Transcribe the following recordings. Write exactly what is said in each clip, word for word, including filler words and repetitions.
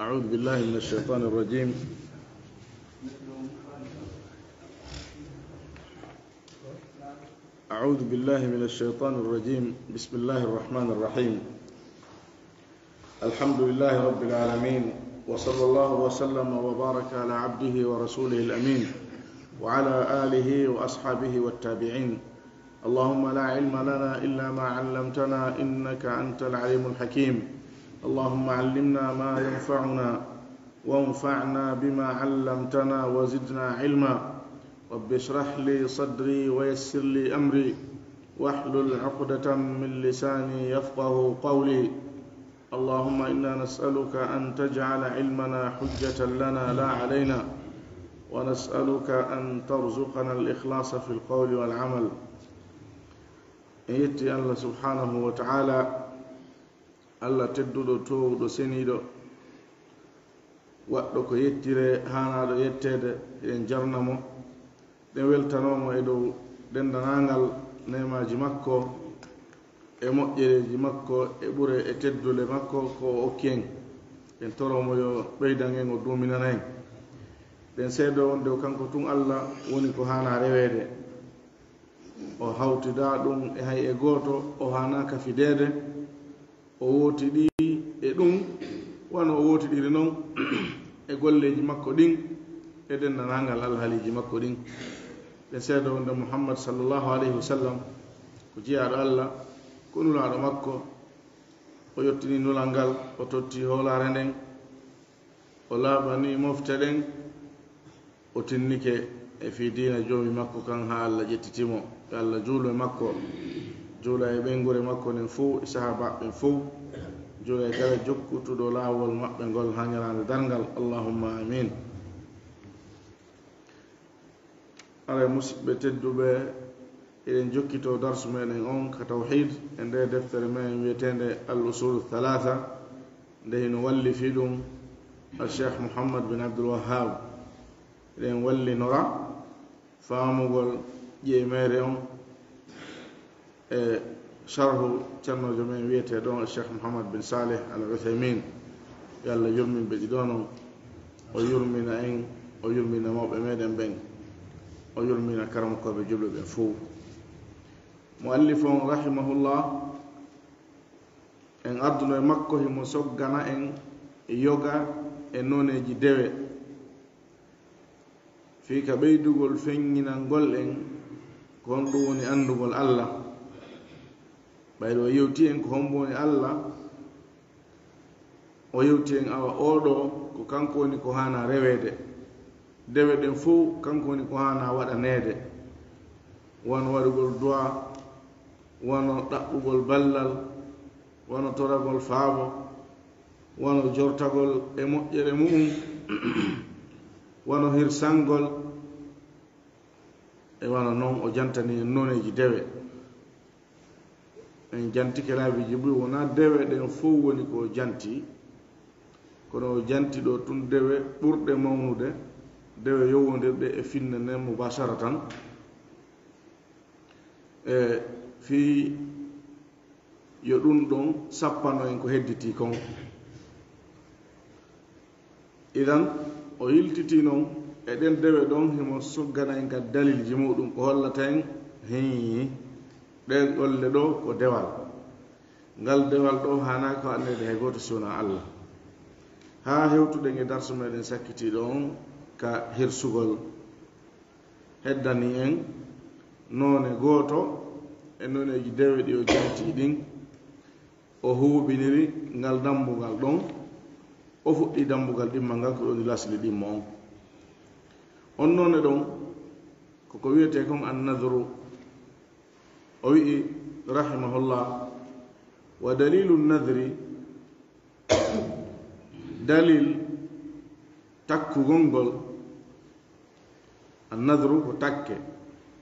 أعوذ بالله من الشيطان الرجيم. أعوذ بالله من الشيطان الرجيم. بسم الله الرحمن الرحيم. الحمد لله رب العالمين، وصلى الله وسلم وبارك على عبده ورسوله الأمين، وعلى آله وأصحابه والتابعين. اللهم لا علم لنا إلا ما علمتنا إنك أنت العليم الحكيم. اللهم علمنا ما ينفعنا وانفعنا بما علمتنا وزدنا علما. رب اشرح لي صدري ويسر لي أمري واحلل عقدة من لساني يفقه قولي. اللهم إنا نسألك أن تجعل علمنا حجة لنا لا علينا، ونسألك أن ترزقنا الإخلاص في القول والعمل. En yetti Allah subhanahu wa ta'ala, Allah tedduɗo, toowuɗo, seniiɗo, waɗɗo ko yettire haanaaɗo yetteede. Eɗen jarna mo, ɗen weltanoo mo e dow denndanangal neemaaji makko e moƴƴereeji makko e ɓure e teddule makko ko o okki en. Ɗen toroo mo yo ɓeydan en, o duuminana en. Ɗen seedoo wonde o kanko tun Allah woni ko haanaa reweede. O hawtidaa ɗum e hay e gooto, o haanaa kafideede. O wootiɗi e ɗum, wano o wootiɗiri non e golleeji makko ɗin, e denndanangal alhaaliiji makko ɗin. Ɗen seedoo wonde Muhammad sallallahu alayhi wa sallam ko jiyaaɗo Allah, ko nulaaɗo makko. O yottini nulal ngal, o totti hoolaare nden, o laaɓani mofte ɗen, o tinnike e fii diina Joomi makko kan haa Allah ƴettiti mo. Yo Allah juulu e makko, juula e ɓeynguure makko nden fow, e sahaabaaɓe ɓen fow, juula e kala jokkutuɗo laawol maɓɓe ngol haa ñalaande darngal. Allahumma amiin. Aray, musiɓɓe tedduɓe, eɗen jokkitoo darsu meɗen on ka tawhiid e ndee deftere men wi'eteende Al Usulu Thalaatha, nde hino wallifii ɗum Al Sheikh Muhammad bin Abdul Wahhab. Eɗen wallinora faamugol ƴeemeere on e sharhu cennoojo men wi'eteeɗo on Cheikh Muhammad bin Saleh Al Uthaymin. Yo Allah yurmin ɓe ɗiɗo non, o yurmina en, o yurmina mawɓe meɗen ɓen, o yurmina karamokooɓe julɓe ɓen fow. Muallif on rahimahullah, en arduno e makko, himo soggana en yoga e nooneeji dewe. Fii ka ɓeydugol feññinangol en ko honɗum woni anndugol Allah. Ɓayde o yewti en ko hombo woni Allah, o yewti en awa oo ɗoo ko kanko woni ko haanaa reweede. Dewe ɗen fow kanko woni ko haanaa waɗaneede. Wano waɗugol duwaa, wano ɗaɓɓugol ballal, wano toragol faabo, wano jortagol e moƴƴere mu'un, wano hirsangol, e wano non o jantani en nooneeji dewe. En jantike laabiiji buy, wonaa dewe ɗen fow woni ko o janti, kono o janti ɗoo tun dewe ɓurɗe mawnude, dewe yowondirɗe e finne nden mubasharatan. E fii yo ɗun ɗon sappano en ko hedditii kon. Idan, o yiltitii non e ɗen dewe ɗon, himo soggana en ka dalilji muɗum ko hollata en, hii, ɗen golle ɗoo ko dewal. Ngal dewal ɗoo haanaa ko anneede hay gooto si wonaa Allah. Haa hewtuɗen e darsu meɗen sakkitiiɗo on ka hirsugol, heddani en noone gooto e nooneeji dewe ɗi o janti ɗin, o huuɓiniri ngal dambugal ɗon, o fuɗɗi dambugal ɗimmal ngal ko ɗon lasli ɗimmo on. On noone ɗon, ko ko wi'etee kon annadru. O wi'i, rahimahullah, wa dalilu nadri, dalil takkugol ngol, annadru ko takke,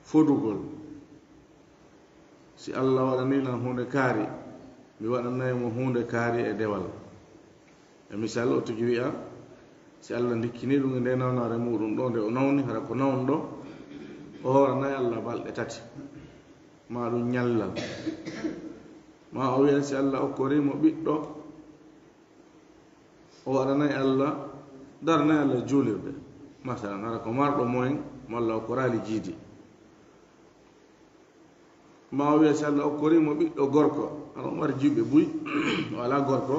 fodugol. Si Allah waɗanii lan huunde kaari, mi waɗanay mo huunde kaari e dewal. E misal, o tigi wi'a, si Allah ndikkinii ɗum e nde nawnaare muɗum ɗo, nde o nawni, hara ko nawnuɗo, o hooranay Allah balɗe tati, maa ɗum ñallal. Maa o wi'a, si Allah okkorii mo ɓiɗɗo, O waɗanay Allah, daranay Allah juulirde. Masalan, hara ko marɗo moyen, malla o koraali jiidi. Ma o wiya, si Allah okkorii mo ɓiɗɗo gorko, hara o mari jiwɓe buy, o alaa gorko,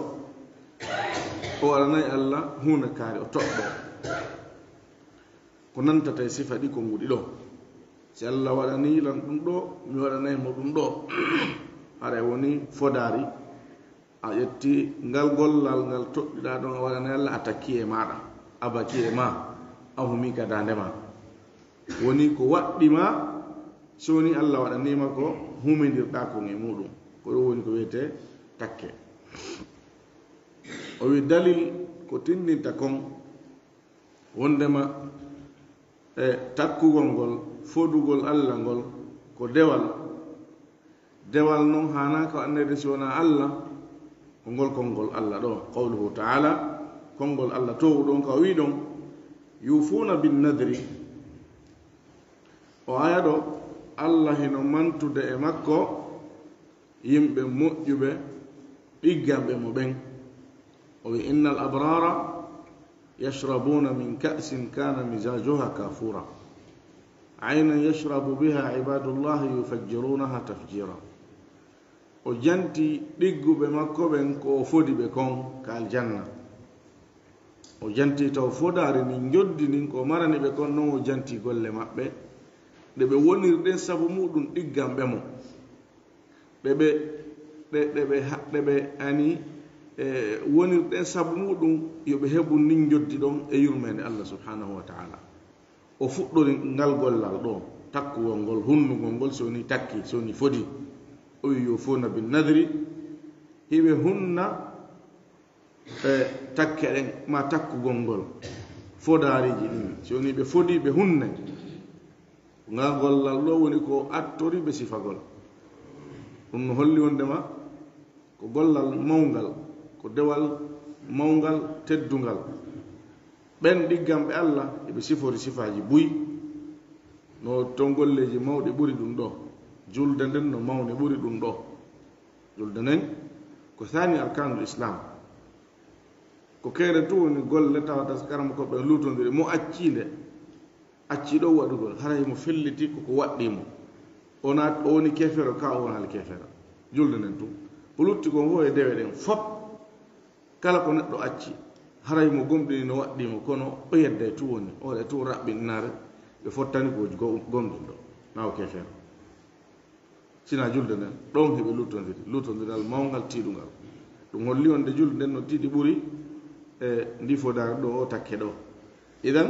o waɗanay Allah huunde kaari, o toɗɗo. Ko nantata e sifa ɗi konguɗi ɗo. Si Allah waɗanii lan ɗum ɗo, mi waɗanay mo ɗum ɗo. Haray woni fodaari, a ƴetti ngal gollal ngal toɗɗiɗaa ɗon, a waɗanay Allah, a takkii e maaɗa, a bakii e maa, a humii ka daande maa. Woni ko waɗɗi ma, si woni Allah waɗanii ma ko humindirɗaa kon e muuɗum. Ko ɗum woni ko wiyetee takke. O wi dalil ko tinndinta kon, wonndema, e, takkugol ngol, fodugol Allah ngol, ko dewal. Dewal non haanaa ko annede si wonaa Allah, ko ngol konngol Allah ɗo. Qawluhu ta'ala, konngol Allah toowuɗo on ka o wii ɗon, "Yuufuuna bin nadri." O aya ɗo, Allah hino mantude e makko yimɓe moƴƴuɓe, ɗigganɓe mo ɓen. O wi, "Innal abrara yashrabuuna min ka'sin kana mizajuha kafura. Aynan yashrabu biha ibadullahi yufajjirunaha tafjira." O janti ɗigguɓe makko ɓen ko o fodi ɓe kon ka aljanna. O janti taw fodaari ndin njoddi ndin ko o marani ɓe kon, non o janti golle maɓɓe ɗe ɓe woniri ɗen sabu muɗum ɗigganɓe mo. Ɗe ɓe, ɗe, ɗe ɓe ha-, ɗe ɓe ani, e, woniri ɗen sabu muɗum yo ɓe heɓu ndin njoddi ɗon e yurmeende Allah subhanahu wa ta'ala. O fuɗɗori ngal gollal ɗo, takkugol ngol, hunnugol ngol, si woni takki, si woni fodi. O wi, "Yuufuuna bin nadri", hiɓe hunna e takke ɗen, ma takkugol ngol, fodaariji ɗin. Si woni ɓe fodi, ɓe hunnay. Ngal gollal ɗo woni ko attori ɓe sifagol. Ɗum no holli wondema ko gollal mawngal, ko dewal mawngal, teddungal. Ɓen ɗigganɓe Allah, eɓe sifori sifaaji buy. No ton golleeji mawɗi ɓuri ɗum ɗo. Julde nden no mawni ɓuri ɗum ɗo. Julde nden ko saani arkaanul Islam. Ko keere tun woni golle tawata so karamoko ɓen luutondiri. Mo accii nde, accii ɗo waɗugol, haray mo felliti ko ko waɗɗii mo. O naat-, o woni keefeero ka o wonaali keefeero. Julde nden tun. Ko lutti kon fof e dewe ɗen fof. Kala ko neɗɗo acci, haray mo gomɗini no waɗɗii mo, kono o yedday tun woni, o waɗay tun raɓɓinɗinaare, ɓe fottani ko go-, gomɗinɗo, na o keefeero. Sina julde nden, ɗon heɓe luttondiri, luttondiral mawngal tiiɗungal. Ɗum holli wonde julde nden no tiiɗi ɓuri e ndi fodaari ɗo o takke ɗo. Idan,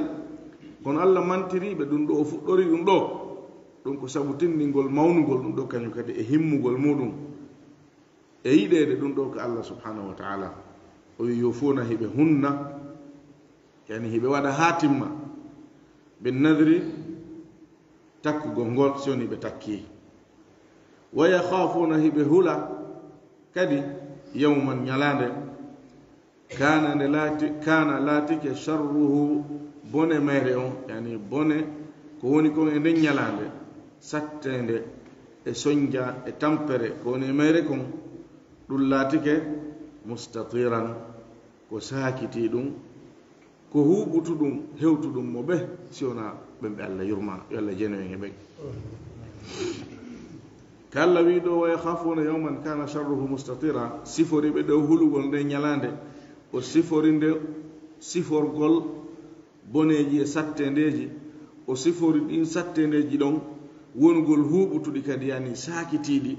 kono Allah mantiri ɓe ɗum ɗo, o fuɗɗori ɗum ɗo. Ɗum ko sabu tinndingol mawnugol ɗum ɗo, kañum kadi e himmugol muɗum. E yiɗeede ɗum ɗo ko Allah subhanahu wa ta'ala. O wi, "Yuufuuna", hiɓe hunna, yani hiɓe waɗa haa timma, "bin nadri", takkugol ngol, si woni ɓe takki. "Wa yakhaafuuna", hiɓe hula kadi, "yawman", ñalaande, "kaana", nde laati, "kaana", laatike, "sharruhu", bone mayre on, yani bone ko woni kon e nden ñalaande, satteende e sonja e tampere ko woni e mayre kon, ɗum laatike, "mustatiran", ko saakitii ɗum, ko huuɓutuɗum, hewtuɗum mo ɓe, si wonaa ɓen ɓe Allah yurmaano, yo Allah jeno en e ɓen. Ka Allah wii ɗo, "Wa yakhaafuuna yawman kaana sharruhu mustatira", sifori ɓe ɗo hulugol nden ñalaande, o sifori nde siforgol boneeji e satteendeeji, o sifori ɗin satteendeeji ɗon wonugol huuɓutuɗi kadi, yani saakitiiɗi.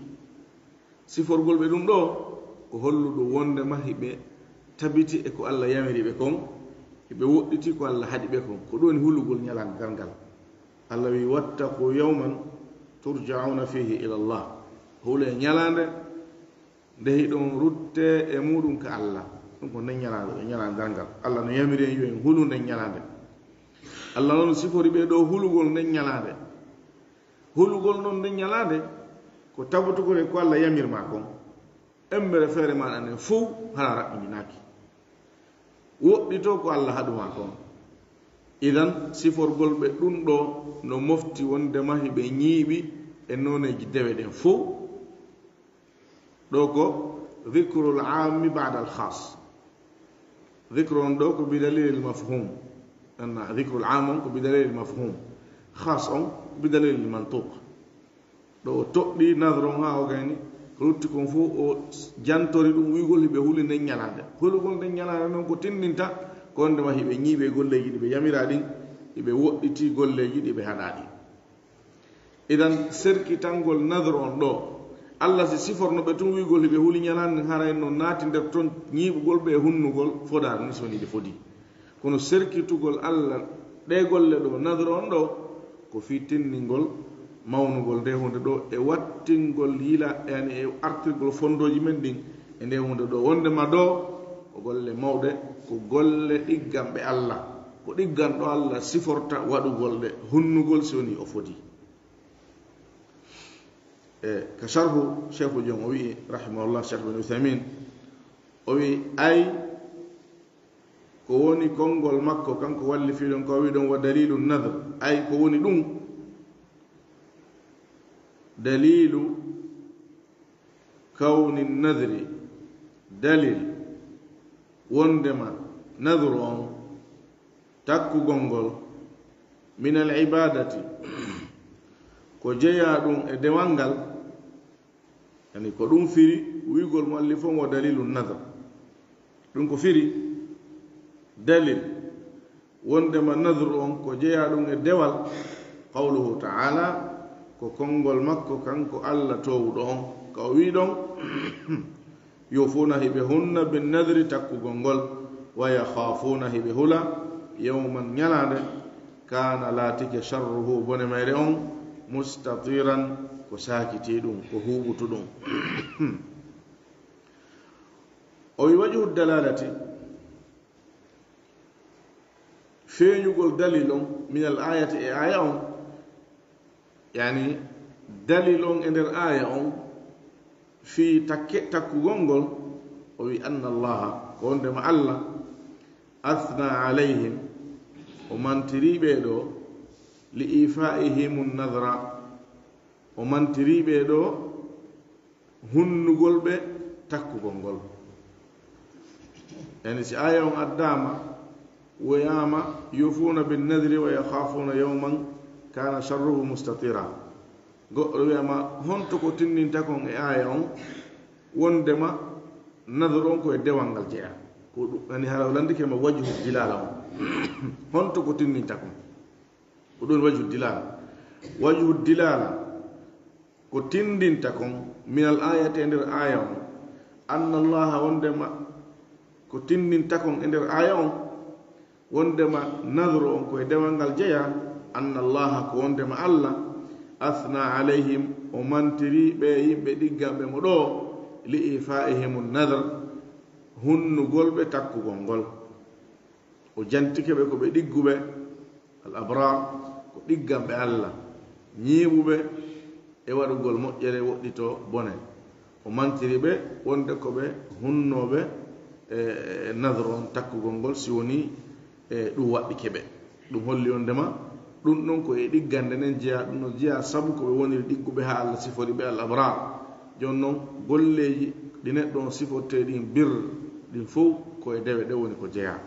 Siforgol ɓe ɗum ɗo, ko holluɗo wondema hiɓe tabiti e ko Allah yamiri ɓe kon, hiɓe woɗɗiti ko Allah haɗi ɓe kon. Ko ɗum woni hulugol ñalaagal ngal. Allah wi, "Wattaqu yawman turja'una fihi ila Allah." Hule ñalaande nde hiɗon rutte e muɗum ka Allah. Ɗum ko nden ñalaande, ñalaande ngal. Allah no yamiri en yo en hulu nden ñalaande. Allah noon sifori ɓe ɗo hulugol nden ñalaande. Hulugol noon nden ñalaande ko tabutugol e ko Allah yamir ma kon. Embere feere maɗa nden fow hara raɓɓindinaaki. Woɗɗito ko Allah haɗu ma kon. Idan, siforgol ɓe ɗum ɗo no mofti wondema hiɓe ñiiɓi e nooneeji dewe ɗen fow. Ɗo ko dhikrul aammi ba'dal khaas. Dicre on ɗo ko bidalilil mafhum. Anna dicrul am on ko bidalilil mafhum. Khas on ko bidalilil mantuq. Ɗo o toɗɗi nadre on haa o gayni, ko lutti kon fof o jantori ɗum wi'ugol hiɓe huli nden ñalaande. Hulugol nden ñalaande noon ko tinndinta ko wonndema hiɓe ñiiɓe golleeji ɗi ɓe yamiraa ɗin, hiɓe woɗɗitii golleeji ɗi ɓe haɗaa ɗin. Idan, serkitangol nadre on ɗo, Alla si siforno ɓe tun wi'ugol hiɓe huli ñalaande nden, haray no naati nder ton ñiiɓugol ɓe e hunnugol fodaani, ni so woni ɗe fodii. Kono serkitugol Alla ɗee golle ɗo, nadre on ɗo, ko fii tinndingol mawnugol ndee huunde ɗo e wattingol yila, yani e artirgol fonndooji men ɗin e ndee huunde ɗo. Wonndema ɗo ko golle mawɗe, ko golle ɗigganɓe Alla. Ko ɗigganɗo Alla siforta waɗugol ɗe, hunnugol si woni o fodii. E ka sharhu Sheikh Jon o wi'i, rahimahullah, Sheikh bin Uthaymin, o wi'i, ay, ko woni konngol makko, kanko wallifiiɗon, ko o wi'i ɗon, wa dalilu nadr, ay, ko woni ɗum, dalilu kawni nadri, dalil wonndema nadru on, takkugol ngol, min al ibadati, ko jeyaa ɗum e dewal ngal, yani ko ɗum firi wi'ugol muallif on wa dalilu nadr. Ɗum ko firi dalil wonndema nadru on ko jeyaa ɗum e dewal, qawluhu ta'ala, ko konngol makko kanko Alla toowuɗo on, ka o wi'i ɗon, yuufuuna hiɓe hunna bin nadri takkugol ngol, wa yakhaafuuna hiɓe hula, yawman ñalaande, kaana laatike sharruhu bone mayre on, mustatiran ko saakitii ɗum, ko huuɓutu ɗum. O wi wajhu dalalati, feeñugol dalil on, min al ayati e aaya on, yani dalil on e nder aaya on, fii takke, takkugol ngol, o wi anna Allaha, ko wonndema Alla, athna alayhim, o mantiri ɓe ɗo, li ifaihim nadra, o mantiri ɓe ɗo, hunnugol ɓe takkugol ngol. Yani si aaya on addaama, woyaama, yuufuuna bin nadri wa yakhaafuuna yawman kaana sharruhu mustatira. Goɗɗo wi'ama, honto ko tinndinta kon e aaya on, wonndema nadru on ko e dewal ngal jeyaa? Ko ɗum, yani hara o lanndike ma wajhu dilala on. Honto ko tinndinta kon? Ko ɗum wajhu dilala. Wajhu dilala, ko tinndinta kon, min al ayati, e nder aaya on, anna Allaha, wonndema, ko tinndinta kon e nder aaya on, wonndema nadru on ko e dewal ngal jeyaa, anna Allaha, ko wonndema Alla, athna alayhim, o mantiri ɓe yimɓe ɗigganɓe mo ɗo, li ifaihim nadr, hunnugol ɓe takkugol ngol. O jantike ɓe ko ɓe ɗigguɓe, al abrar, ko ɗigganɓe Alla, ñiiɓuɓe e waɗugol moƴƴere, woɗɗitoo bone. O mantiri ɓe wonde ko ɓe hunnooɓe e, e nadru on takkugol ngol, si woni e ɗum waɗɗike ɓe. Ɗum holli wondema ɗum ɗon ko e ɗiggande nden jeyaa, ɗum no jeyaa sabu ko ɓe woniri ɗigguɓe haa Alla sifori ɓe al abrar. Jooni non, golleeji ɗi neɗɗo on sifortee ɗin, bir, ɗin fow ko e dewe ɗe woni ko jeyaa.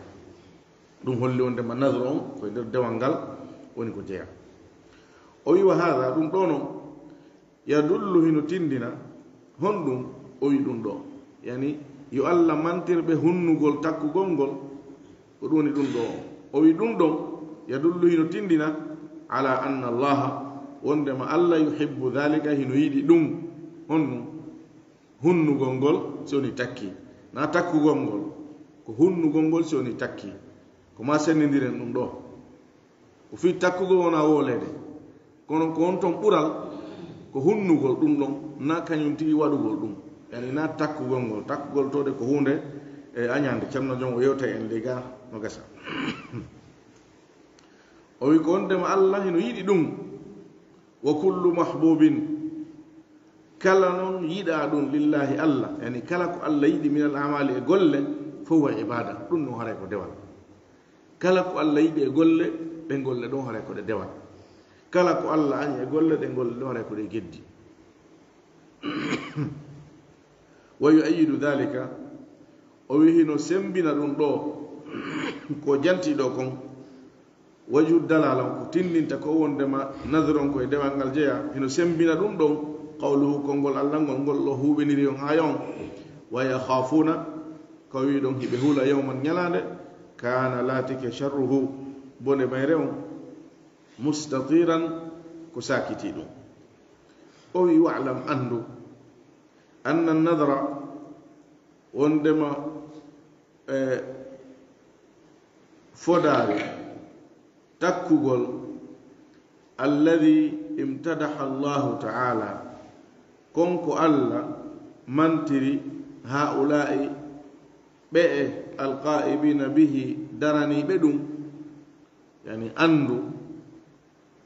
Ɗum holli wondema nadru on ko e nder dewal ngal woni ko jeyaa. O wi, wa haada, ɗum ɗo non, yadullu, hino tinndina, honɗum? O wi ɗum ɗo, yani, yo Alla mantir ɓe hunnugol takkugol ngol, ko ɗum woni ɗum ɗo. O wi ɗum ɗon, yadullu, hino tinndina, ala anna Allaha, wondema Alla, yuhibbu dhalika, hino yiɗi ɗum. Honɗum? Hunnugol ngol si woni takki, na takkugol ngol, ko hunnugol ngol si woni takki. Ko ma senndindiren ɗum ɗo. Ko fii takkugol wona wooleede, kono ko on ton ɓural, ko hunnugol ɗum ɗon, na kañum tigi waɗugol ɗum. Yani na takkugol ngol, takkugol to de ko huunde e añaande. Ceerno Jon o yewta en ley ga no gasa. O wi ko wondema Alla hino yiɗi ɗum. Wa kullu mahbubin, kala non yiɗaa ɗum, lillahi, Alla, yani kala ko Alla yiɗi, min al amali, e golle, fa huwa ibada, ɗum ɗon haray ko dewal. Kala ko Alla yiɗi e golle, ɗe golle ɗon haray ko ɗe dewal. Kala ko Alla añi e golle, ɗe golle ɗon haray ko ɗe geddi. Wa yu'ayyidu dhalika, o wi hino sembina ɗum ɗo, Ko jantiiɗo kon, wajhu dalala on, ko tinndinta ko wondema nadru on ko e dewal ngal jeya, hino semmbina ɗum ɗon, qawluhu, konngol Allah ngol, ngol o huuɓiniri on aaya on, "Wa yakhafuna", ko wi ɗon hiɓe hula, "yawman", ñalaande, "kana", laatike, "sharruhu", bone mayre on, "mustatiran", ko saakiti ɗum. O wi, "Wa'lam", anndu, "anna nadra", wondema, e, fodaari, takkugol, "alladhi imtadaha Allahu ta'ala", kon ko Allah mantiri, "ha'ula'i", ɓe'e, "alqa'imina bihi", daraniiɓe ɗum, yani, anndu,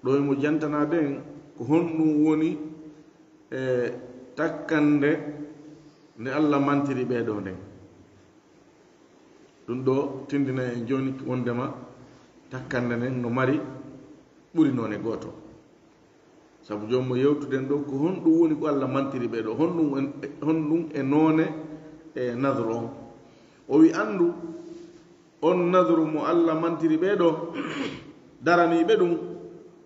ɗo e mo jantanaade en ko honɗum woni e takkande nde Allah mantiri ɓee ɗoo nden. Ɗum ɗoo tinndina en jooni wondema takkande nden no mari ɓuri noone gooto. Sabu jooni mo yewtuden ɗoo ko honɗum woni ko Allah mantiri ɓee ɗoo, honɗum en, honɗum e noone e nadru on. O wi, anndu, on nadru mo Allah mantiri ɓee ɗoo, daraniiɓe ɗum,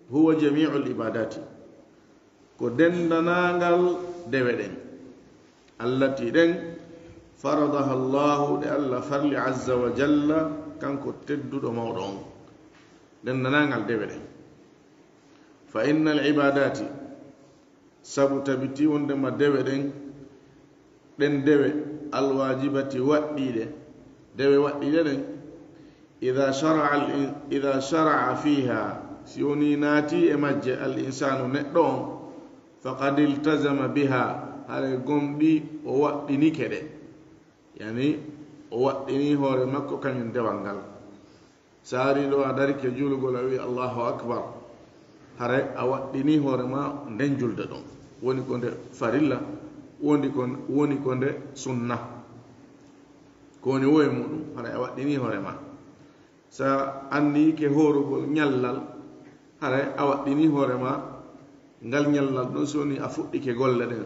"huwa jami'ul ibadati", ko denndaangal dewe ɗen, "allati", ɗen, "faradaha Allahu", ɗe Allah farli, "azza wa jalla", kanko tedduɗo mawɗo on, denndaangal dewe ɗen. "Fa innal ibadati", sabu tabiti wondema dewe ɗen, ɗen dewe, "alwajibati", waɗɗiiɗe, dewe waɗɗiiɗe ɗen, "idha shara'a al-in-, idha shara'a fiha", si woni naati e majje, "al-insanu", neɗɗo on, "faqad iltazama biha", haray gomɗii o waɗɗinike ɗe, yani, o waɗɗini hoore makko kañum dewal ngal. Saariiɗo a darike juulugol, a wi, "Allahu akbar", haray a waɗɗini hoore ma nden julde ɗon. Woni ko nde farilla, woni ko, woni ko nde sunna. Ko woni wo e muɗum, haray a waɗɗini hoore ma. Sa anniike hoorugol ñallal, haray a waɗɗini hoore ma ngal ñallal ɗon, so woni a fuɗɗike golle ɗen.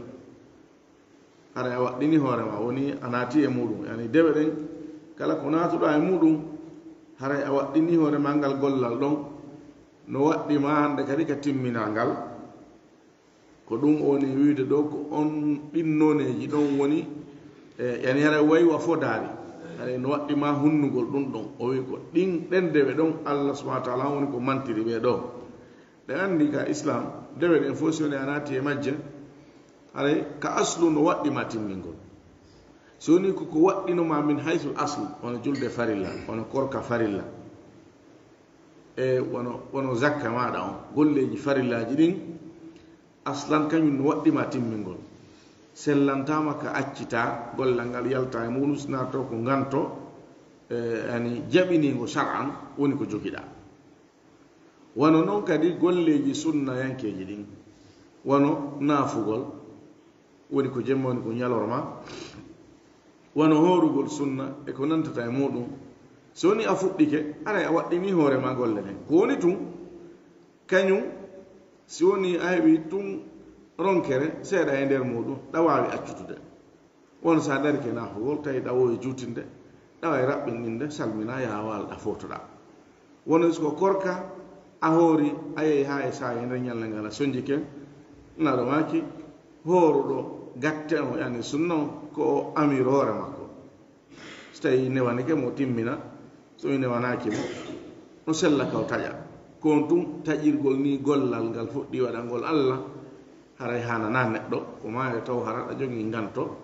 Haray a waɗɗini hoore ma, woni a naati e muɗum. Yani dewe ɗen, kala ko naatuɗaa e muɗum, haray a waɗɗini hoore ma ngal gollal ɗon. No waɗɗi ma hannde kadi ka timminal ngal. Ko ɗum o woni wiide ɗoo, ko on ɗin nooneeji ɗon woni, e, yani haray wayi wa fodaari. Haray no waɗɗi ma hunnugol ɗum ɗon. O wi ko ɗin, ɗen dewe ɗon, Allah subhanahu wa ta'ala woni ko mantiri ɓee ɗoo. Ɗen anndi ka Islam, dewe ɗen fof, si woni a naati e majje, haray ka aslu no waɗɗi ma timmingol. Si woni ko ko waɗɗino ma min haysul asl, wano julde farilla, wano korka farilla, e wano, wano zakka maaɗa on, golleeji farillaaji ɗin, aslan kañum no waɗɗi ma timmingol. Sellantaama ka accitaa, gollal ngal yalta e muɗum, si naatoo ko nganto, e, yani jaɓiniingo shar'an, woni ko jogiɗaa. Wano non kadi golleeji sunnayankeeji ɗin, wano naafugol, woni ko jemma, woni ko ñalorma, wano hoorugol sunna e ko nantata e muɗum. So woni a fuɗɗike, haray a waɗɗini hoore ma golle ɗen. Ko woni tun, kañum, si woni a heɓi tun ronkere seeɗa e nder muɗum, ɗa waawi accutude. Wano sa darike naafugol, tawi ɗa woowi juutinde, ɗa waawi raɓɓinɗinde, salmina, yaha waalo ɗa footoɗa. Wano si ko korka, a hoori, a yehi haa e saa'i nder ñalnde ngal a sonjike, naɗo maaki, hooruɗo gatte on, yani sunna on, ko o amir hoore makko. Si tawi newanike mo timmina, so mi newanaaki mo, no sella kaw taƴa. Ko on tun taƴirgol ni gollal ngal fuɗɗi waɗangol Allah, haray hanana neɗɗo, ko maayo taw hara ɗa jogii nganto,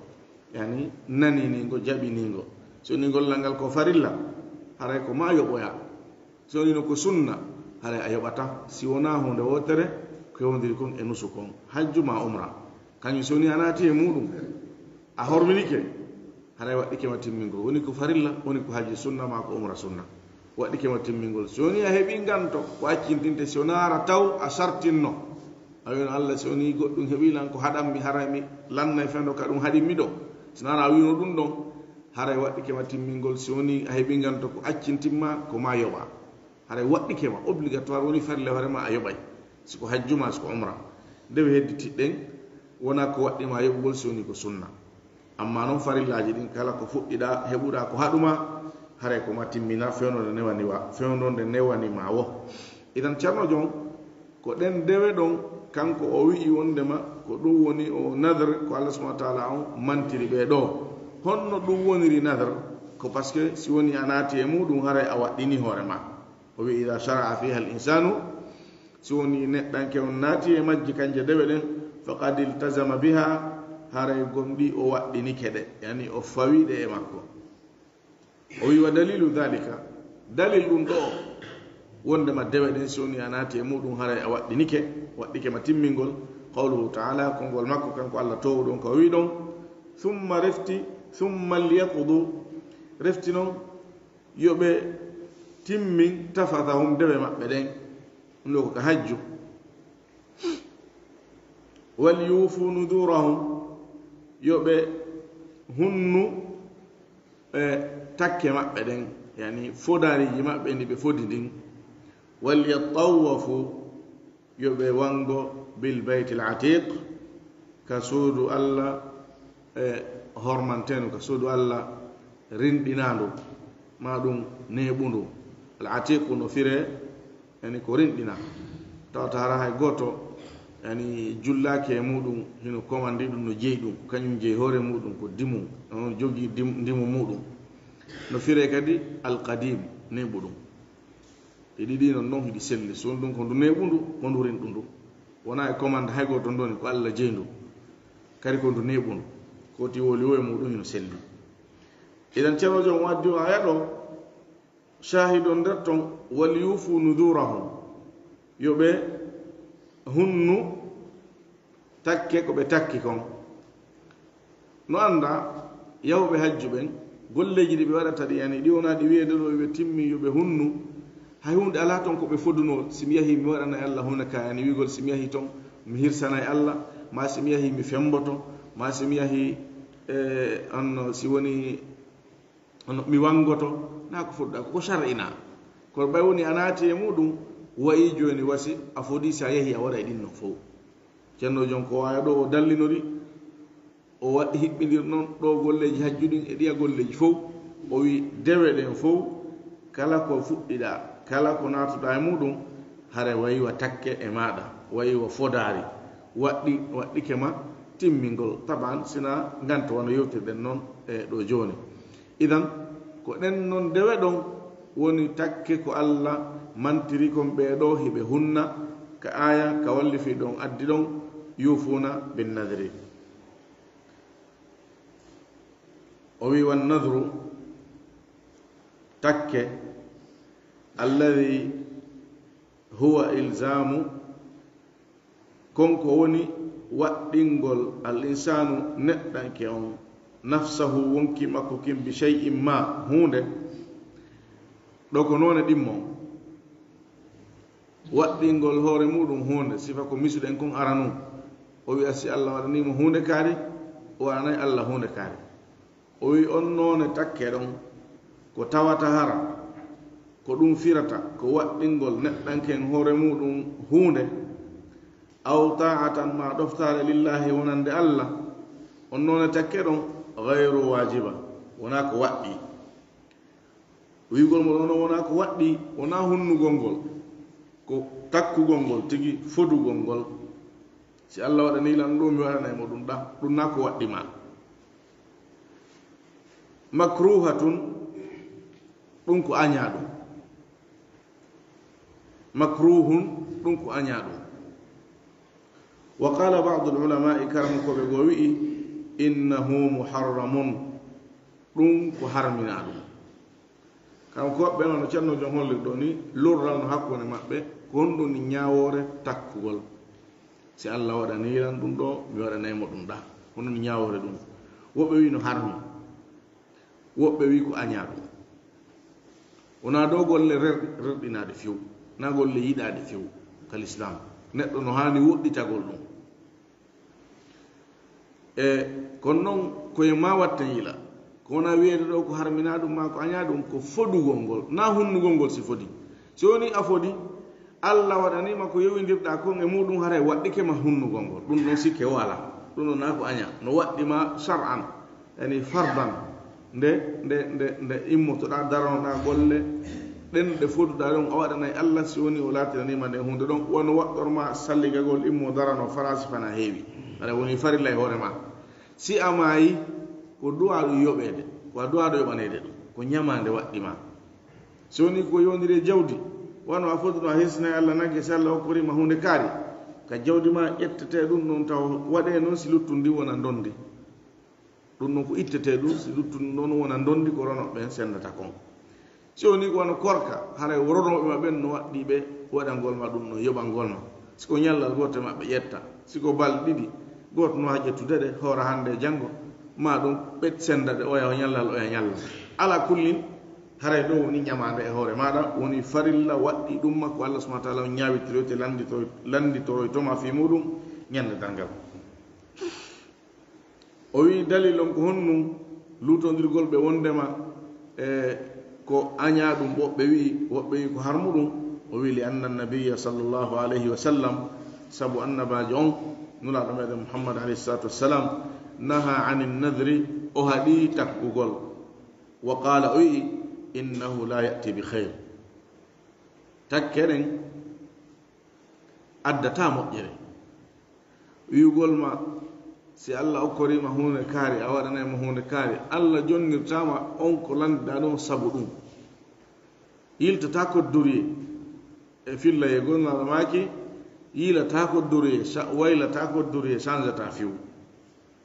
yani, naniningo, jaɓiningo. So ni gollal ngal ko farilla, haray ko ma yoɓoya. So ni no ko sunna, haray a yoɓata. Si wonaa huunde wootere, ko hewndiri kon e nusu kon. Hajju ma umra. Kañum so ni a naati e muɗum, a horminike, haray waɗɗike ma timmingol. Woni ko farilla, woni ko hajju sunna ma ko umra sunna. Waɗɗike ma timmingol. Si woni a heɓi nganto, ko accintinte, si wonaa hara taw a sartinno. A wiino, "Allah, si woni goɗɗum heɓi lan ko haɗan mi, haray mi lannay fendo ka ɗum haɗi mi ɗo." Si wonaa a wiino ɗum ɗon, haray waɗɗike ma timmingol. Si woni a heɓi nganto ko accintimma, ko ma yoɓa. Haray waɗɗike ma, obligatoire, woni farilla hoore ma, a yoɓay. Si ko hajju ma, si ko umra. Nde ɓe hedditi ɗen, wonaa ko waɗɗi ma yoɓugol si woni ko sunna. Amma non farillaaji ɗin, kala ko fuɗɗiɗaa, heɓuɗaa ko haɗu ma, Haray ko ma timmina fewndo nde newani wa, fewndo nde newani ma wo. Idan Ceerno Jon, ko ɗen dewe ɗon, kanko o wi'i wondema ko ɗum woni o nadr, ko Allah subhanahu wa ta'ala on mantiri ɓe ɗo. Honno ɗum woniri nadr? Ko parce que si woni a naati e muɗum, haray a waɗɗini hoore ma. O wi'i, "Idha shara'a fiha al-insanu", si woni neɗɗanke on naati e majji kanje dewe ɗen, "faqad iltazama biha", haray gomɗi o waɗɗinike ɗe, yani o fawi ɗe e makko. O wi'i, "Wa dalilu dhalika", dalil ɗum ɗo, wondema dewe ɗen si woni a naati e muɗum, haray a waɗɗinike, waɗɗike ma timmingol. Qawluhu ta'ala, konngol makko kanko Allah towɗon, ko o wi'i ɗon, "Thumma", refti, "thumma liyaqdu", refti non yo ɓe timmin, "tafathahum", dewe maɓɓe ɗen, ɗum ɗo ko ka hajju. "Wal yufu nudurahum", yo ɓe hunnu e takke maɓɓe ɗen, yani fodaariji maɓɓe ndi ɓe fodi ndin. "Wal yattawafu", yo ɓe wango, "bil baytil atiq", ka suudu Allah e hormantendu, ka suudu Allah rinɗinandu, ma ɗum neɓundu. Al atiqu no fire, yani ko rinɗina. Tawata hara hay gooto, yani jullaaki e muɗum, hino komandi ɗum no jeyi ɗum, kañum jeyi hoore muɗum ko dimu, on jogi dim-, ndimu muɗum. No fire kadi al qadim, neɓuɗum. Ɗi ɗiɗi non non hiɗi selli. So ɗum ko ndu neɓundu, ko ndu rinɗundu. Wona e commande hay gooto ndoni, ko Allah jeyndu. Kadi ko ndu neɓundu. Ko ti woli wo e muɗum hino selli. Idan Ceerno Jon waddi o aya ɗo, shahid on nder ton, "Wal yufu nudurahum." Yo ɓe hunnu takke ko ɓe takki kon. No annda, yahooɓe hajju ɓen, golleeji ɗi ɓe waɗata ɗi, yani, ɗi wona ɗi wiyeede ɗo ɓe timmi yo ɓe hunnu. Hay huunde alaa ton ko ɓe fodunoo, "Si mi yahii, mi waɗanay Allah huunde ka", yani, wi'ugol, "Si mi yahii ton, mi hirsanay Allah", ma "Si mi yahii, mi femmboto", ma "Si mi yahii, eh, on, si woni, on, mi wanngoto." Na ko fodda, ko shar'ina. Kono ɓay woni a naati e muɗum, wayi jooni wasi a fodi, si a yahii a waɗay ɗin non fow. Ceerno Jon ko waya ɗo o dallinori, o wa-, hiɓɓindir non ɗo golleeji hajju ɗin e ɗiya golleeji fow. O wi dewe ɗen fow, kala ko fuɗɗiɗa, kala ko naatuɗa e muɗum, hare wayi wa takke e maɗa, wayi wa fodaari, waɗɗi, waɗɗike ma timmingol. Taban sina nganta wano yewtirɗen non e ɗo jooni. Idan, ko ɗen non dewe ɗon woni takke ko Allah mantiri kon ɓee ɗo hiɓe hunna ka aya ka wallifi ɗon addi ɗon, "Yufuna bin nadri." O wi, "Wan nadru, takke, alladhi huwa ilzamu", kon ko woni waɗɗingol al insanu neɗɗanke on, nafsahu wonki makko kin, bi shay'in ma huunde, ɗo ko noone ɗimmo. Waɗɗingol hoore muɗum huunde, sifa ko misuɗen kon aranun. O wi'a si Allah waɗaniimo huunde kaari, o waɗanay Allah huunde kaari. O wi'i on noone takke ɗon, ko tawata hara, ko ɗum firata, ko waɗɗingol neɗɗanken hoore muɗum huunde, aw ta'atan ma ɗoftaare lillahi wonande Allah, on noone takke ɗon, ghayru wajiba, wonaa ko waɗɗi. Wi'ugol mo ɗon wonaa ko waɗɗi, wonaa hunnugol ngol, ko takkugol ngol tigi, fodugol ngol. Si Allah waɗanii lan ɗum, mi waɗanay mo ɗum ɗa, ɗum naa ko waɗɗi ma. Makruhatun, ɗum ko añaa ɗum. Makruhun, ɗum ko añaa ɗum. Wa qala ba'dul ulama'i, karamokooɓe goo wi'i, innahu muharramun, ɗum ko harminaa ɗum. Karamokooɓe ɓen, no Ceerno Jon holliri ɗoo ni, lorral no hakkunde maɓɓe, ko honɗum ni ñaawoore takkugol? Si Allah waɗanii lan ɗum ɗoo, mi waɗanay mo ɗum ɗa. Honɗum ni ñaawoore ɗum? Woɓɓe wi'i no harmi. Woɓɓe wi'i ko añaa ɗum. Wonaa ɗoo golle rer-, rerɗinaaɗe few, naa golle yiɗaaɗe few ka Lislaam. Neɗɗo no haani woɗɗitagol ɗum. E kono non, ko e ma watten yila. Ko wonaa wiyeede ɗoo ko harminaa ɗum maa ko añaa ɗum, ko fodugol ngol, naa hunnugol ngol si fodi. Si wonii a fodi, Allah waɗanii ma ko yowindirɗaa kon e muɗum, haray waɗɗike ma hunnugol ngol. Ɗum ɗon sikke walaa. Ɗum ɗon naa ko añaa. No waɗɗi ma shar'an, yani fardan. Nde, nde, nde, nde immotoɗaa, daronoɗaa golle ɗen ɗe foduɗaa ɗon, a waɗanay Allah, si woni o laatinaniima nden huunde ɗon, wano waɗɗormaa salligagol, immo darano faraasi fana heewi. Aɗa woni farilla e hoore maa. Si a maayi, ko du'aa ɗum yoɓeede, ko a du'aaɗo yoɓaneede ɗum, ko ñamaande waɗɗi maa. Si woni ko yondiri e jawdi, wano a foduno a hirsinay Allah nagge, si Allah okkoriima huunde kaari, ka jawdi maa ƴettetee ɗum ɗon taw, waɗee non si luttundi wona ndondi. Ɗum non ko ittetee ɗum, si luttundi non wona ndondi ko rono ɓen sendata kon. Si woni ko wano korka, haray wo ronooɓe ma ɓen no waɗɗii ɓe waɗangol ma ɗum ɗon, yoɓangol ma. Si ko ñallal gooto e maɓɓe ƴetta, si ko balɗe ɗiɗi, gooto no waawi ƴettude ɗe, hoora hannde e janngo, maa ɗum ɓe senda ɗe, oya o ñallal, oya ñallal. Alaa kullin, haray ɗoo woni ñamaande e hoore maaɗa, woni farilla waɗɗii ɗum ma ko Allah subhanahu wa ta'ala on ñaawitiroyte lannditoroy-, lannditoroyto ma fii muuɗum ñande darngal. O wi'i, dalil on ko honɗum? Luutondirgol ɓe wonndema e ko añaa ɗum, woɓɓe wi'i, woɓɓe wi'i ko harmuɗum. O wi'i, li anna nabiyya sallallahu alayhi wa sallam, sabu annabaajo on, Nulaaɗo meɗen Muhammad alayhi salatu wassalam, naha anin nadri, o haɗi takkugol. Wa qaala, o wi'i, innahu la ya'ti bi khayr. Takke ɗen addataa moƴƴere. Wi'ugol ma, si Allah okkoriima huunde kaari, a waɗanay mo huunde kaari, Allah jonnirtaa ma on ko lanndiɗaa ɗon sabu ɗum. Yiltataa ko duriye e filla ye gonnaaɗo maaki, yiilataa ko duriye, sa-, waylataa ko duriye, sanjataa few.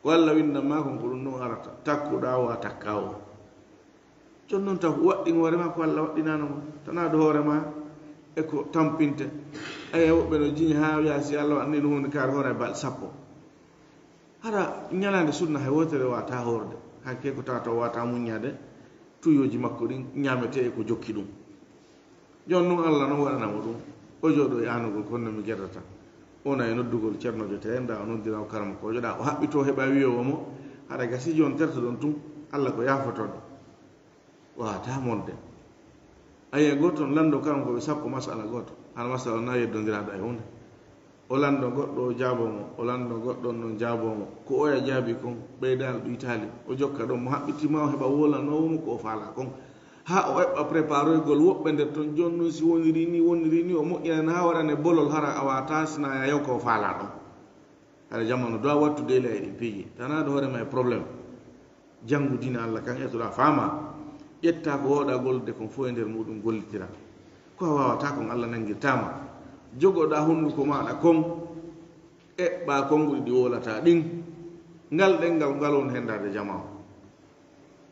Ko Allah winndan maa kon, ko ɗum ɗon arata. Takkuɗaa wo a takkaa wo. Jooni non taw waɗɗin hoore maa ko Allah waɗɗinaano ma. Tanaa ɗo hoore maa e ko tampinte. Ayi, woɓɓe no jiñi haa wi'a si Allah waɗɗiniino huunde kaari hoore balɗe sappo. Hara ñalaande sunna hay wootere waawataa hoorde. Hakke ko tawata o waawataa muññaade. Tuyooji makko ɗin ñaametee e ko jokki ɗum. Jooni non Allah non waɗana mo ɗum. O jooɗo e aanugol ko honno mi gerdata. O wona e noddugol ceerno jote en, ɗa o noddira o karamokoojo, ɗa o haɓɓitoo heɓa wi'oowo mo, haɗa gasi jooni tertoɗon tun, Allah ko yaafotooɗo. Waawataa monde. Ayi, gooto on lanndo karamokooɓe sappo masala gooto. Hara masala on na yeddondiraaɗo e huunde. O lanndo goɗɗo, o jaaboo mo, o lanndo goɗɗo, on non jaaboo mo. Ko oya jaabi kon, ɓeydaali ɗuytaali. O jokka ɗon, mo haɓɓitii ma o heɓa woolanoowo mo ko o faalaa kon. Haa o eɓɓa préparoygol woɓɓe nder ton, jooni non si woniri ni, woniri ni, o moƴƴinani haa waɗane bolol, hara a waawataa sina yayo ko o faalaa ɗon. Hara jamanu doa wattude e ley ɗin piiji. Tanaa ɗo hoore ma e problème. Janngu diina Allah kan, etoɗaa faamaa. Ƴettaa ko woɗɗaa gollude kon fof e nder muuɗum gollitiraa. Ko a waawataa kon Allah nanngirtaa ma. Jogoɗaa hunnduko maaɗa kon, eɓɓaa konnguɗi ɗi wowlataa ɗin. Ngal ɗenngal, ngal woni henndaade jamaa on.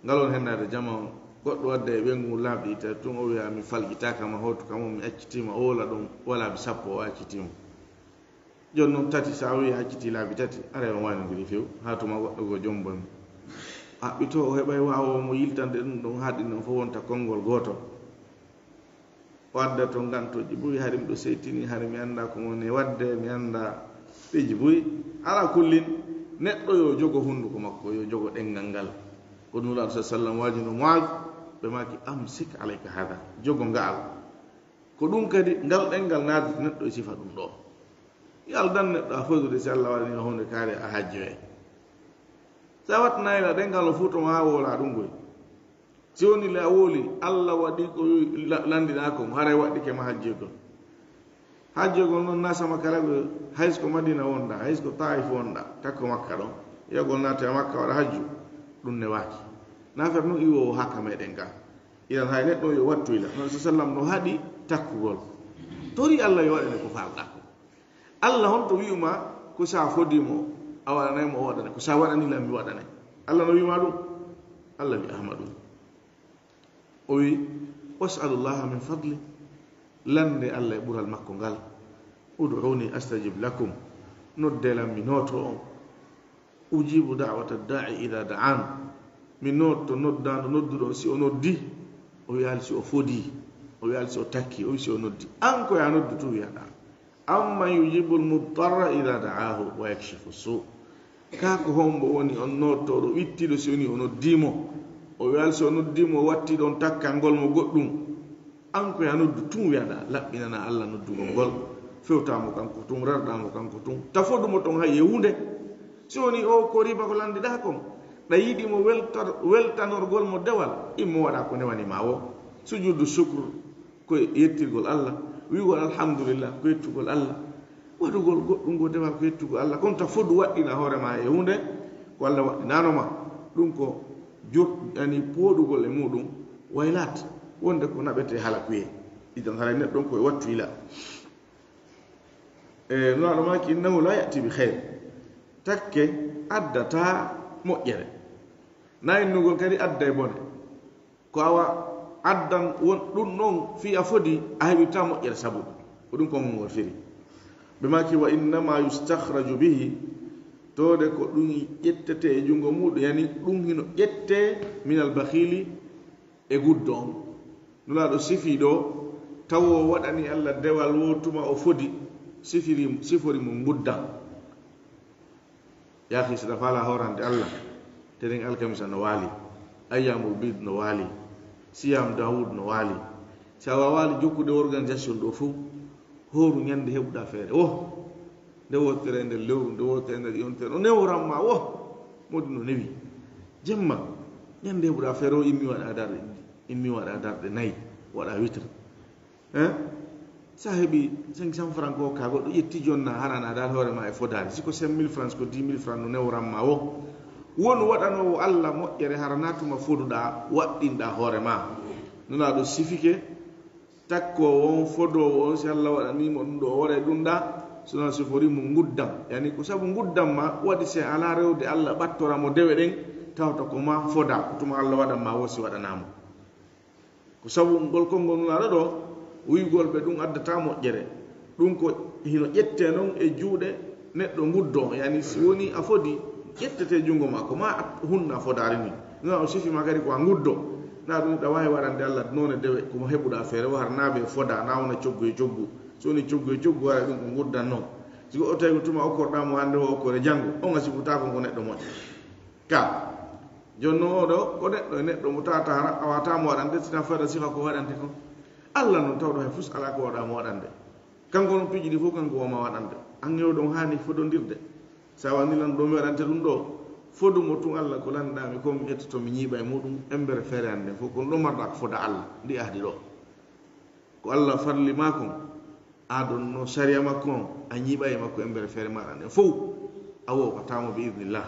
Ngal woni henndaade jamaa on. Goɗɗo waɗda e ɓeyngu ngu laabi tati tun, o wi'a, "Mi falƴitaaka ma, hootu kam on, mi accitii ma." O wowla ɗon, walaa bi sappo, o accitii mo. Jooni non tati, so a wi'i a accitii laabi tati, aray on waynondiri few, haa tuma goɗɗo goo jombo mo. Haɓɓitoo o heɓay waawoowo mo yiltande ɗum ɗon, haa ɗin ɗon fof wonta konngol gootol. O adda to ngantooji buy, hari miɗo seytini, hari mi anndaa ko ngoni e waɗde, mi anndaa piiji buy. Alaa kullin, neɗɗo yo jogo hunnduko makko, yo jogo ɗenngal ngal. Ko Nulaaɗo sa sallam waajino Muaaz, ɓe maaki, "Amsik alayka haada, jogo ngaal." Ko ɗum kadi, ngal ɗenngal naatata neɗɗo e sifa ɗum ɗoo. Yo aldan neɗɗo a fodude si Allah waɗani ma huunde kaari a hajjoye. Sa wattanayi la ɗenngal o fuuto ma haa woola ɗum koy. Si woni le a wooli, Allah waɗi ko la-, landiɗaa kon, haray waɗɗike ma hajjoygol. Hajjoygol non na sama kala ko, hay so ko Madina wonda, hay so ko Taif wonda, takko Makka ɗon. Yogol naate Makka waɗa hajju, ɗum ne waaki. Na fer non iwo o haka meɗen ka. Iran hay neɗɗo yo wattu ila. Non sa sallam no haɗi takkugol. Tori Allah yo waɗane ko faalɗaa ko. Allah honto wi'uma ko sa fodimo a waɗanay mo o waɗane, ko sa waɗani lam mi waɗane. Allah no wi'uma ɗum? Allah wi'ama ɗum. O wi, "Was'alullaha min fadli." Lande Allah e ɓural makko ngal. "Ud'uni astajib lakum." Nodde lam mi nooto on. "Ujibu da'wata da'i idha da'an." Mi nootto noddaanɗo nodduɗo on si o noddi. O wi'aali si o fodi. O wi'aali si o takki. O wi si o noddi. An ko ya noddu tun wi'aɗaa. "Amman yujibul mudtarra idha da'ahu wa yakshifu su." Kaa ko hombo woni on noottooɗo wittiiɗo si woni o noddii mo? O wi'aali si o noddii mo o watti ɗon takkangol mo goɗɗum. An ko ya noddu tun wi'aɗaa, laɓɓinanaa Allah noddugol ngol. Fewtaa mo kanko tun, rerɗaa mo kanko tun. Ta fodu mo ton hay e huunde. Si woni o ko riba ko landiɗaa kon. Ɗa yiɗi mo weltor-, weltanorgol mo dewal, immo waɗa ko newani ma wo. Sujudu shukr ko yettirgol Allah, wi'ugol alhamdulillah ko yettugol Allah. Waɗugol goɗɗum ngo dewal ko yettugol Allah. Kon ta fodu waɗɗina hoore ma e huunde ko Allah waɗɗinano ma. Ɗum ko jur-, yani pooɗugol e muɗum waylat wonde ko naɓete hala kuye. Idan haray neɗɗo on ko e wattu yila. E, Nulaaɗo maaki, "Innahu la ya'ti bi khayr." Takke addata moƴƴere. Na innugol kadi adda e bone. Ko awa addan won ɗum ɗon fii a fodi, a heɓirta moƴƴere sabu ɗum. Ko ɗum konngol ngol firi. Ɓe maaki, "Wa innama yustakhraju bihi." Towde ko ɗum ƴettete e junngo muɗum, yani ɗum hino ƴette minal bakhili e guddo on. Nulaaɗo sifii ɗo, tawo o waɗani Allah dewal wo tuma o fodi, sifiri, sifori mo nguddan. Yaahi, si ɗa faala hoorande Allah, teren alkamisa no waali, ayyamul bid no waali, siyam Daawud no waali. Si a waawaali jokkude organisation ɗo fow, hooru ñande heɓuɗa feere. Wo, nde wottere e nder lewru, nde wottere e nder yontere, no neworan ma, wo, modi no newi. Jemma, ñande heɓuɗa feere o immi waɗa darɗe ɗiɗi, immi waɗa darɗe nayi, waɗa witre. Hein? Sa heɓi cinq cents francs ko ka goɗɗo ƴetti jonna harana dal hoore ma e fodaari. Si ko cinq mille francs, ko dix mille francs no neworan ma wo. Won waɗanoowo Allah moƴƴere hara na tuma foduɗa, waɗɗinɗa hoore ma. Nulaaɗo sifike, takkoowo on, fodoowo on, si Allah waɗanii mo ɗum ɗo, o waɗay ɗum ɗa, so non sifori mo nguddan. Yani ko sabu nguddan ma waɗi si alaa rewde Allah ɓattora mo dewe ɗen, tawata ko ma foda, ko tuma Allah waɗan ma wo si waɗanaa mo. Ko sabu ngol konngol Nulaaɗo ɗo, wi'ugol ɓe ɗum addata moƴƴere. Ɗum ko hino ƴettee non e juuɗe neɗɗo nguddo on. Yani si woni a fodi, ƴettete junngo ma, ko ma a hunna fodaari ni. Nulaaɗo sifi ma kadi ko a nguddo. Na ɗum ɗa waawi waɗande Allah noone dewe, ko mo heɓuɗa feere, wo har na ɓe foda, na wona coggu e coggu. So woni coggu e coggu, waɗa ɗum ko nguddan non. Si goɗɗo tawi ko tuma okkorɗa mo hannde o okkore janngo, on a sifutaako ko neɗɗo moƴƴo. Ka, jooni non oo ɗoo, ko neɗɗo e neɗɗo mo tawata hara, a waawataa mo waɗande, si na fayda sifa ko waɗante kon. Allah non tawɗo hay fus alaa ko waɗa mo waɗande. Kanko non piiji ɗi fof, kanko woma waɗande. An e oo ɗon haani fodondirde. Sa wani lan ɗo mi waɗante ɗum ɗoo, fodu mo tun Allah ko lanɗaa mi kon, mi ƴettoto mi ñiiɓa e muɗum, embere feere an nden fof, kono ɗo marɗaa ko foda Allah, ndi ahdi ɗoo. Ko Allah farli ma kon, a ɗon no sariya makko on, a ñiiɓa e makko embere feere maɗa nden fow, a woopataa mo bi idnillah.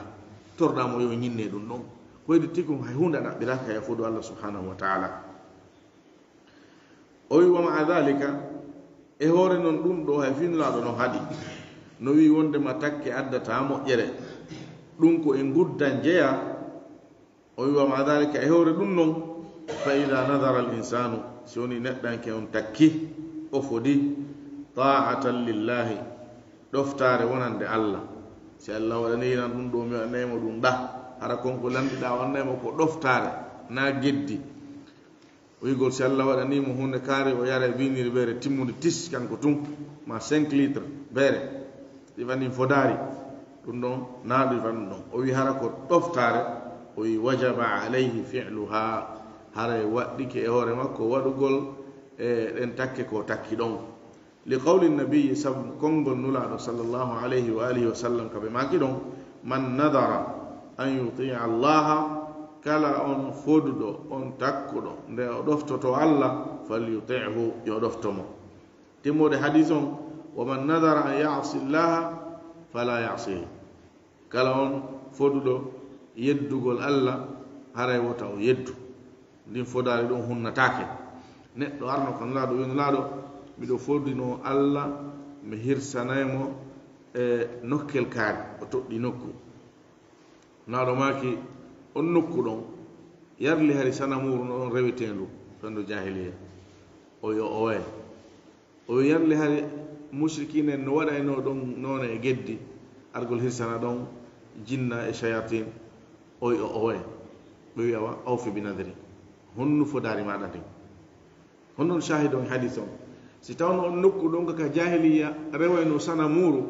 Torɗaa mo yo ñinne ɗum ɗon. Ko hedditi kon hay huunde a ɗaɓɓiraaka e fodu Allah subhanahu wa ta'ala. O wi, "Wa ma'a dhalika," e hoore non ɗum ɗo hay fii Nulaaɗo no haɗi. No wi wonde ma takke addata moƴƴere. Ɗum ko e nguddan jeya. O wi, "Wa ma'a dhalika," e hoore ɗum non, "fa idha nadhara al-insanu," si woni neɗɗanke on takki, o fodi, "ta'atan lillahi," ɗoftaare wonande Allah. Si Allah waɗanii lan ɗum ɗo, mi waɗanay mo ɗum ɗa. Hara kon ko lanɗiɗaa, waɗanay mo ko ɗoftaare, na geddi. Wi'ugol si Allah waɗanii mo huunde kaari, o yara e biiniri beere timmunde tis, kanko tun, ma cinq litres beere. Ɗi fannin fodaari. Ɗum ɗon, na ɗum fannin ɗon. O wi hara ko ɗoftaare, o wi, "Wajaba alayhi fi'luha." Haray waɗɗike e hoore makko waɗugol, e, ɗen takke ko takki ɗon. Li qawli nabiyyi, sabu konngol Nulaaɗo sallallahu alayhi wa alihi wa sallam, ka ɓe maaki ɗon, "Man nadara an yuti'a Allaha," kala on foduɗo, on takkuɗo, nde o ɗoftoto Allah, "falyuti'hu," yo ɗofto mo. Timmude hadis on, "Wa man nadara an ya'si Allaha, fala ya'sihi." Kala on foduɗo yeddugol Allah, haray wota o yeddu. Ndin fodaari ɗum hunnataake. Neɗɗo arno ko Nulaaɗo, wi'i, "Nulaaɗo, miɗo fodinoo Allah, mi hirsanay mo e nokkel kaari." O toɗɗii nokku. Nulaaɗo maaki, "On nokku ɗon, yarli hari sanamuuru no ɗon reweteendu, fendu jaahiliya." O yo owe. O wi, "Yarli hari musrikiina en no waɗaynoo ɗon noone e geddi, argol hirsana ɗon jinna e shayatin." O wi, "O owe." Ɓe wi, "Awa, awfi bi nadri. Honno fodaari maaɗa ndin?" Honno shahid on hadis on? Si tawno on nokku ɗon ka jaahiliya rewaynoo sanamuuru,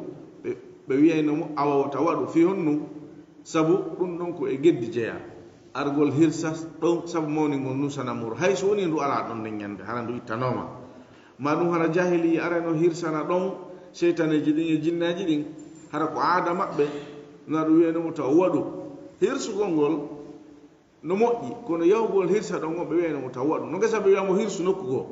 ɓe, ɓe wiyayno mo, "Awa, wota waɗu." Fii honno? Sabu ɗum ɗon ko e geddi jeyaa. Argol hirsa ɗon sabu mawningol ndu sanamuuru. Hay so wonii ndu alaa ɗon nden ñande, hara ndu ittanooma. Ma ɗum hara jaahiliya arayno hirsana ɗon seytaneeji ɗin e jinnaaji ɗin, hara ko aada maɓɓe, na ɗum wiyayno mo taw waɗu. Hirsugol ngol no moƴƴi, kono yahugol hirsa ɗon on, ɓe wiyayno mo taw waɗu. No gasa ɓe wiya mo hirsu nokku goo.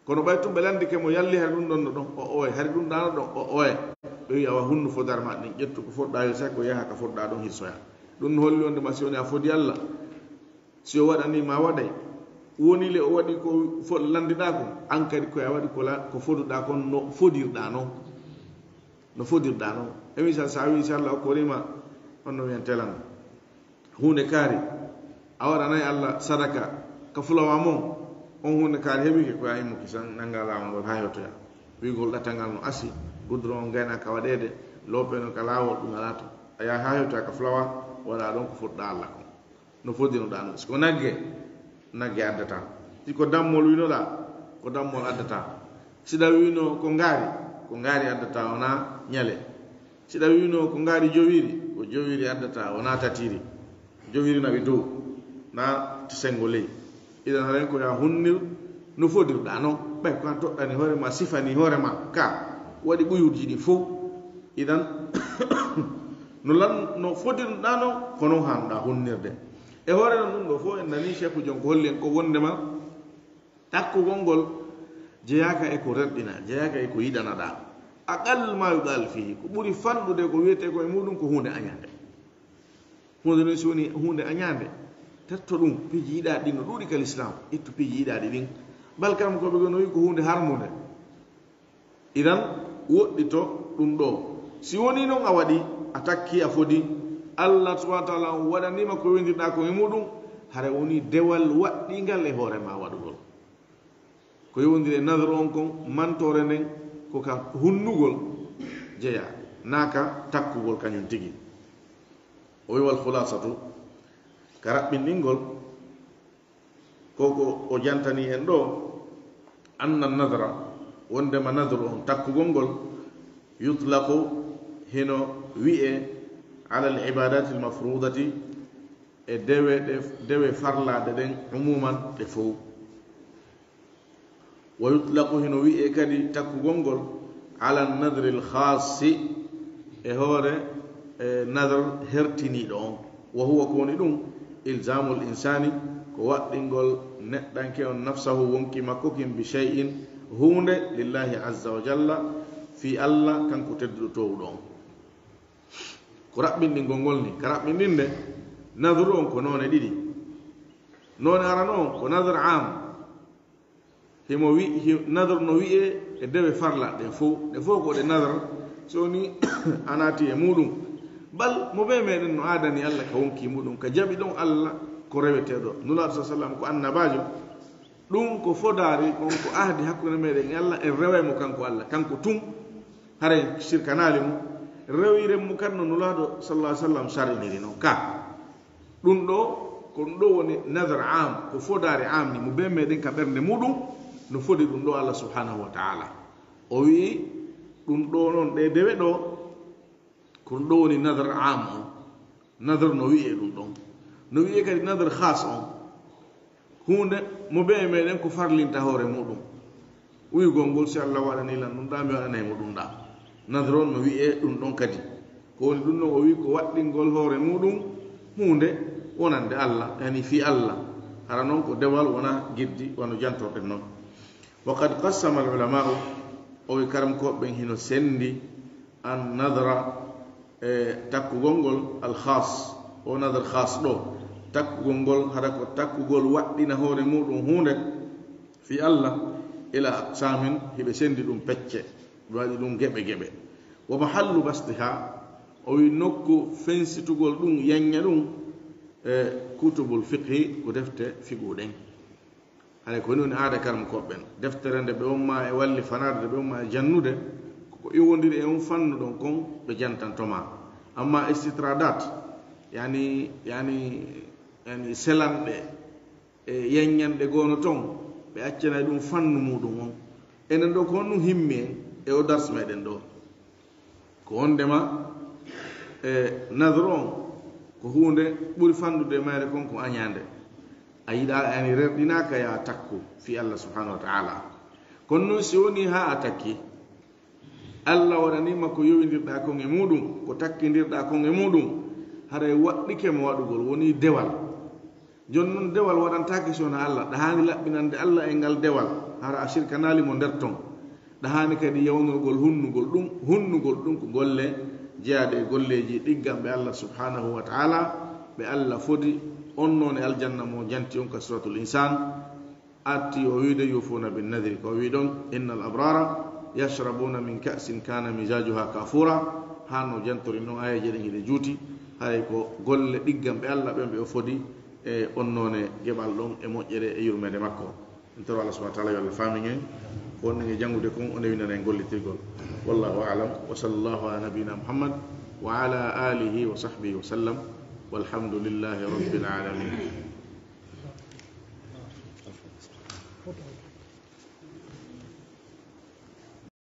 Kono ɓay tun ɓe landike mo, yalli hari ɗum ɗon no ɗon o oye, hari ɗum ɗano ɗon o oye. Ɓe wiya wa hunnu fodar ma ɗin, ƴettu ko fodɗa hirsa ko, yaha ka fodɗa ɗon hirsoya. Ɗum no holli wonde ma si woni a fodi Allah, si o waɗani ma waɗay, woni le o waɗi ko fo-, landiɗa kon, an kadi ko a waɗi ko la-, ko foduɗa kon no fodirɗa non. No fodirɗa non. E misal, sa wi, "Inchallah, o korima," on no wiyan telan. Hunde kaari, a waɗanay Allah sadaka ka fulawa mon, on hunde kaari heɓike ko ya immo kisan, nanga lawol ngol ha hewtoya. Wigol ɗatangal no asi, gudron on gayna ka waɗede, loope no ka lawol, ɗum ala to. A yaha ha hewtoya ka fulawa, waɗa ɗon ko foduɗa Allah kon. No fodinoɗa non. Si ko nagge, nagge addata. Si ko dammol winoɗa, ko dammol addata. Si ɗa wino ko ngaari, ko ngaari addata, wona ñale. Si ɗa wino ko ngaari jowiri, ko jowiri addata, wona tatiri. Jowiri nawi dow, na sengo ley. Idan haren ko ya hunnir no fodirɗa non. Ɓay ko an toɗɗani hoore ma, sifani hoore ma, ka waɗi ɓuyurji ɗin fow. Idan, no lan-, no fodirɗa non, ko non hanɗa hunnirde. E hoore non ɗum ɗo fow en nani Sheikh Jon ko holli en ko wondema takkugol ngol jeyaaka e ko rerɗina, jeyaaka e ko yiɗanaɗa. Aqall ma yuqal fihi, ko ɓuri fanɗude ko wiyete ko e muɗum ko hunde añande. Hunde non si woni hunde añande, tetto ɗum, piiji yiɗaaɗi ɗin no ɗuuɗi ka l'islam, ittu piiji yiɗaaɗi ɗin. Bal kam ko ɓe gono wi ko hunde harmunde. Idan, woɗɗito ɗum ɗo. Si woni non a waɗi, a takki, a fodi, Allah subhanahu wa ta'ala on waɗanima ko windirɗa ko e muɗum, hara woni dewal waɗɗingal e hoore ma waɗugol. Ko yowondiri e nadru on kon, mantore nden ko ka hunnugol jeya, naa ka takkugol kañum tigi. O wi wal khulasatu, ka raɓɓinɗingol, ko ko o jantani en ɗo, anna nadra, wondema nadru on, takkugol ngol, yutlaqu, hino wi'e, ala al ibadati al mafrudati, e dewe ɗe, dewe farlaaɗe ɗen, umuman ɗe fow. Wa yutlaqu, hino wi'e kadi takkugol ngol, ala nadri al khassi, e hoore, e nadr hertiniiɗo on. Wa huwa, ko woni ɗum, ilzamul insani, ko waɗɗingol neɗɗanke on nafsahu, wonki makko kin, bi shay'in, huunde, lillahi azza wa jalla, fii Allah, kanko tedduɗo toowuɗo on. Ko raɓɓinɗingol ngol ni, ka raɓɓinɗinde, nadru on ko noone ɗiɗi. Noone arano on ko nadr am. Himo wi-, hi-, nadr no wi'e e dewe farla ɗen fow. Ɗe fow ko ɗe nadr, so ni a naati e muɗum. Bal mo be meɗen no aadani Allah ka wonki muɗum, ka jaɓi ɗon Allah ko reweteeɗo. Nulaaɗo sa sallam ko annabaajo. Ɗum ko fodaari, on ko ahdi hakkunde meɗen e Allah, en reway mo kanko Allah, kanko tun. Haray sirkanaali mo. Rewiren mo kan no Nulaaɗo sallallahu alaihi wasallam sar'iniri non. Ka ɗum ɗo, ko ɗum ɗo woni nadr am, ko fodaari am ni, mo be meɗen ka ɓernde muɗum, no fodi ɗum ɗo Allah subhanahu wa ta'ala. O wi'i, ɗum ɗo non, ɗe dewe ɗo, ko ɗum ɗo woni nadr am on. Nadr no wi'e ɗum ɗon. No wi'e kadi nadr khas on. Huunde mo be e meɗen ko farlinta hoore muɗum. Wi'ugol ngol, si Allah waɗani lan ɗum ɗa, mi waɗanay mo ɗum ɗa. Nadr on no wi'e ɗum ɗon kadi. Ko woni ɗum ɗon, o wi'i ko waɗɗingol hoore muɗum huunde wonande Allah, yani fii Allah. Hara non ko dewal wona giddi, wano jantorɗen non. Wa qad qassama al ulama'u, o wi karamkooɓe ɓen hino sendi an nadra, e takkugol ngol al khas, o nadr khas ɗo, takkugol ngol hara ko takkugol waɗɗina hoore muɗum huunde fi Allah, ila aqsamin, hiɓe sendi ɗum pecce, ɓe waɗi ɗum geɓe geɓe. Wa mahallu basdiha, o wi nokku fensitugol ɗum, yanña ɗum, e kutubul fiqhi, ko defte fiqhu ɗen. Haray ko ni woni aada karamkooɓe ɓen. Deftere nde ɓe umma e walli fanaade, nde ɓe umma e jannude, ko ko iwondiri e on fannu ɗon kon ɓe jantanto ma. Amma istitradat, yani, yani, yani selanɗe e yanñanɗe goono ton, ɓe accanay ɗum fannu muɗum on. Enen ɗo ko honɗum himmi en e o dars meɗen ɗo? Ko wondema, e, nadru on ko huunde ɓuri fanɗude e mayre kon ko añaande. A yiɗa, yani, rerɗinaaka ya takku fi Allah subhanahu wa ta'ala. Kono non si woni ha a takki, Allah waɗanima ko yowindirɗa kon e muɗum, ko takkindirɗa kon e muɗum, haray waɗɗike mo waɗugol, woni dewal. Jooni non dewal waɗantaake si wonaa Allah. Ɗa haani laɓɓinande Allah e ngal dewal, hara a sirkanaali mo nder ton. Ɗa haani kadi yawnugol hunnugol ɗum, hunnugol ɗum ko golle jeyaaɗe e golleeji ɗigganɓe Allah subhanahu wa ta'ala, ɓe Allah fodi on noon e aljanna mo janti on ka Suratul Insan. Arti o wiide, "Yuufuuna bin nadri," ko o wii ɗon, "Innal abrara yashrabuna min ka'sin kana mizajuha kafura." Haa no jantori non, aayeeje ɗen hiɗe juuti, haray ko golle ɗigganɓe Allah ɓen ɓe o fodi e on noone geɓal ɗon e moƴƴere e yurmeende makko. En toro Allah subhanahu wa ta'ala yo Allah faamin en, ko wonɗen e janngude kon, o newinana en gollitirgol. Wallahu a'lam, wa sallallahu ala nabiyyina Muhammad wa ala alihi wa sahbihi wa sallam, walhamdulillahi rabbil alamin.